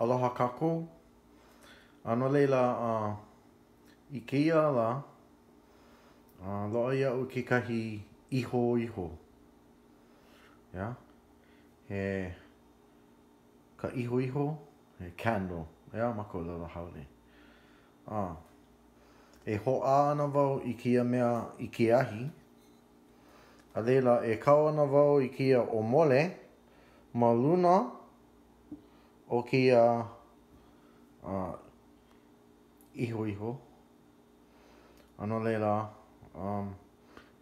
Aloha kākou. A no laila, uh, i kēia lā, uh, loaʻa iaʻu kekahi ihoiho. Yeah? He ka ihoiho, he candle, yeah, ma ka ʻōlelo haole. Uh, e hoʻā ana wau i kēia mea i ke ahi, a laila e kau ana wau i kēia ʻōmole ma luna o kēia uh, ihoiho. A no laila, um,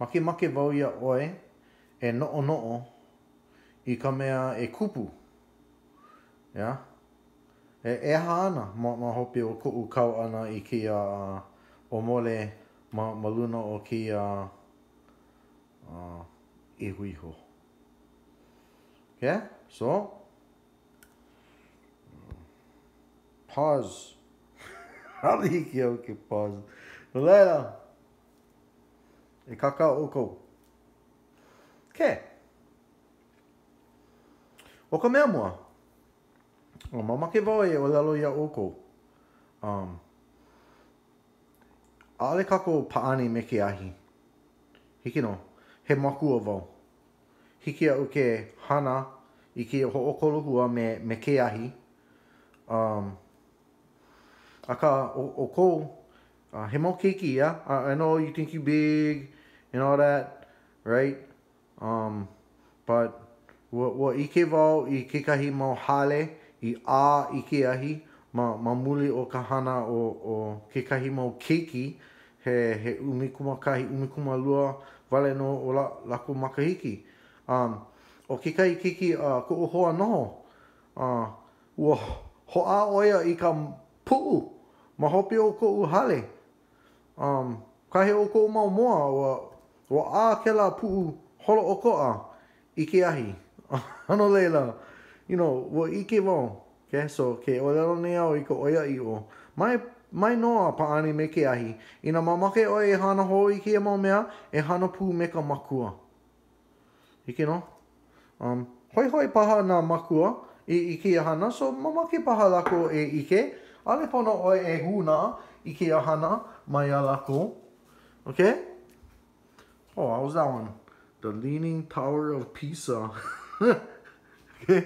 makemake wau iā ʻoe e noʻonoʻo i ka mea e kupu. Yeah? E, e aha ana ma, ma hope o koʻu kau ʻana i kēia uh, ʻōmole ma, ma luna o kēia uh, ihoiho. Okay? So, pause. ʻAʻole hiki iaʻu ke pause. No laila, e kākau ʻoukou. Okay. ʻO ka mea mua, ua mamake wau e ʻōlelo iā ʻoukou, um, ʻaʻole kākou pāʻani me ke ahi. Hiki nō. He makua wau. Hiki iaʻu ke hana i kēia hoʻokolohua me, me ke ahi. Um, akā, ʻoukou, uh, he mau keiki, yeah? I, I know you think you big and all that, right? Um, but ua, ua ʻike wau i kekahi mau hale i ʻā i ke ahi ma, ma muli o ka hana o, o kekahi mau keiki he, he ʻumikūmākahi, ʻumikūmālua wale nō o la, lākou makahiki. Um, ʻo kekahi keiki a koʻu hoa noho, uh, ua hoʻā ʻo ia i ka puʻu ma hope o koʻu hale. Um, kahi o koʻu mau moa, ua, ua ʻā kēlā puʻu holoʻokoʻa i ke ahi. A no laila, you know, ua ʻike wau, okay, so ke ʻōlelo nei au i ka ʻoiaʻiʻo, mai, mai nō a pāʻani me ke ahi. Inā mamake ʻoe e hana hou i kēia mau mea, e hana pū me ka makua. Hiki nō. Um, hoihoi paha nā makua i, i kēia hana, so mamake paha lākou e ʻike, ʻaʻole pono ʻoe e hūnā i kēia hana maiā lākou. Okay? Oh, how was that one? The Leaning Tower of Pisa. okay?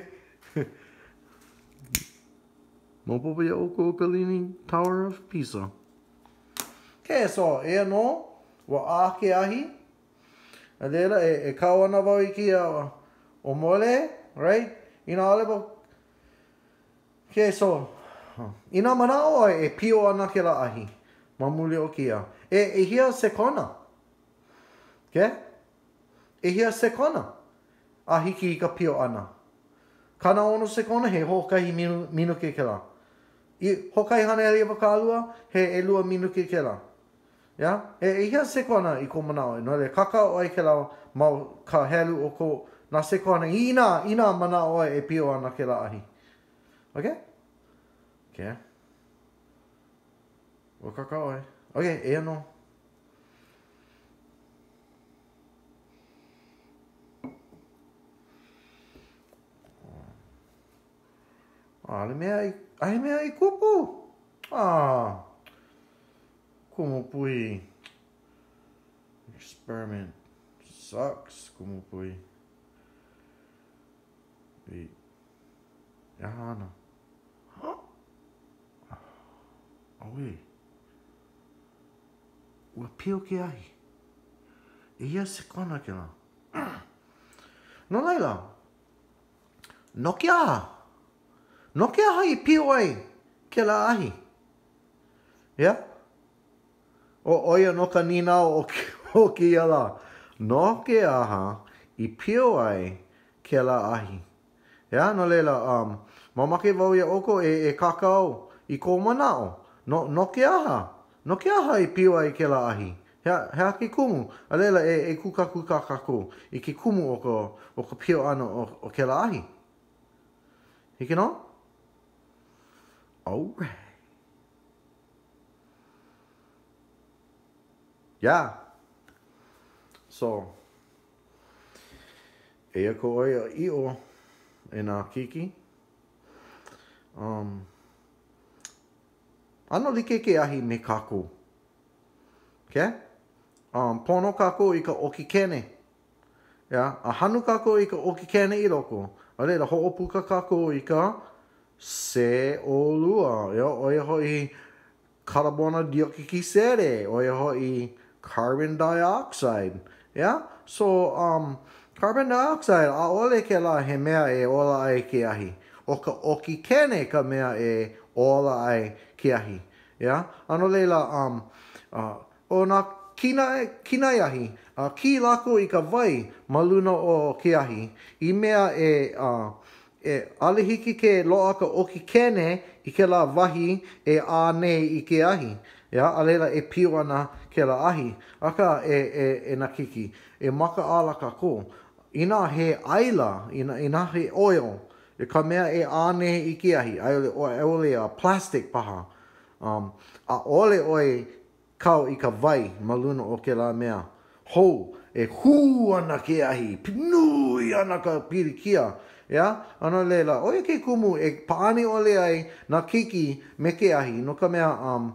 Maopopo iā ʻoukou ka Leaning Tower of Pisa. Okay, so, eia nō, ua ʻā ke ahi. A laila, e, e kau ana wau i kēia ʻōmole, right? Inā ʻaʻole wau, okay, so, inā manaʻo ʻoe e pio ana kēlā ahi ma muli o kēia, e, ʻehia sekona? Okay? ʻEhia sekona a hiki i ka pio ʻana? 60 sekona, he hoʻokahi minu, minuke kēlā. I, hoʻokahi haneli 20, he ʻelua minuke kēlā. Yeah? E, ʻehia sekona i kou manaʻo? No laila, kākau ʻoe kēlā mau ka helu o ko nā sekona inā, inā manaʻo ʻoe e pio ana kēlā ahi. Okay? Okay. Ua kākau ʻoe. Okay, eia nō. ʻAʻole mea i, ʻaʻohe mea i kupu. Ah. Kumu Pui. Experiment sucks, Kumu Pui. Wait. E aha ana? Auē. Ua pio ke ahi. ʻEhia sekona kēlā. No laila, no ke aha? No ke aha i pio ai kēlā ahi? Yeah? ʻO, ʻo ia nō ka nīnau o, o kēia lā. No ke aha i pio ai kēlā ahi? Yeah, no laila, um, mamake wau iā ʻoukou e, e kākau i kou manaʻo. No, no ke aha? No ke aha i pio ai kēlā ahi? He, he aha ke kumu? A laila, e, e kūkākūkā kākou i ke kumu o ka, o ka pio ʻana o, o kēlā ahi. Hiki nō? Alright. Yeah. So, eia ka ʻoiaʻiʻo e nā keiki. Um, ʻano like ke ahi me kākou. Okay? Um, pono kākou i ka ʻokikene. Yeah? A hanu kākou i ka ʻokikene i loko. A laila, hoʻopuka kākou i ka CO2. Yeah? ʻO ia hoʻi karabona diokikisere, ʻo ia hoʻi carbon dioxide. Yeah? So, um, carbon dioxide, ʻaʻole kēlā he mea e ola ai ke ahi. ʻO ka ʻokikene ka mea e ola ai ke ahi. Yeah? A no laila, um, uh, ʻo nā kinai, kinai ahi, uh, kī lākou i ka wai ma luna o ke ahi i mea e, uh, e ʻaʻole hiki ke loaʻa ka ʻokikene i kēlā wahi e ʻā nei i ke ahi. Yeah? A laila e pio ana kēlā ahi. Akā, e, e, e nā keiki, e makaʻala kākou. Inā he ʻaila, inā, inā he oil, ka mea e ʻā nei i ke ahi, a i ʻole a plastic paha, um, ʻaʻole ʻoe kau i ka wai ma luna o kēlā mea hou, e hū ana ke ahi, nui ana ka pilikia, yeah? A no laila, ʻo ia ke kumu e pāʻani ʻole ai nā keiki me ke ahi, no ka mea, um,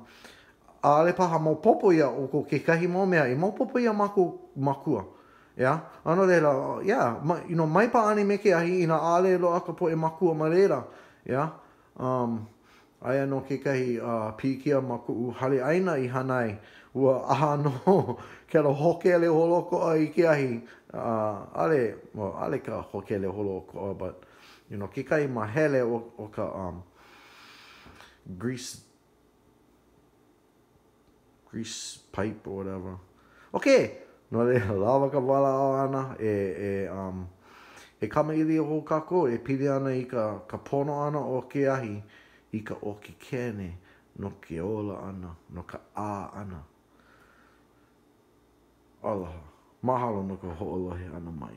ʻaʻole paha maopopo iā ʻoukou kekahi mau mea i maopopo iā mākou mākua. Yeah? A no laila, yeah, ma, you know, mai pāʻani me ke ahi inā ʻaʻole loaʻa ka poʻe mākua ma laila. Yeah? Um, aia nō kekahi uh, pilikia ma koʻu hale ʻaina i hana ai. Ua ʻā nō kēlā hōkele holoʻokoʻa i ke ahi. Uh, ʻaʻole, well, ʻaʻole ka hōkele holoʻokoʻa, but, you know, kekahi māhele o, o ka um, grease grease pipe or whatever. Okay, no laila, lawa ka walaʻau ʻana e, e, um, e kamaʻilio hou kākou e pili ana i ka, ka pono ʻana o ke ahi i ka ʻokikene no ke ola ʻana, no ka ʻā ʻana. Aloha. Mahalo no ka hoʻolohe ʻana mai.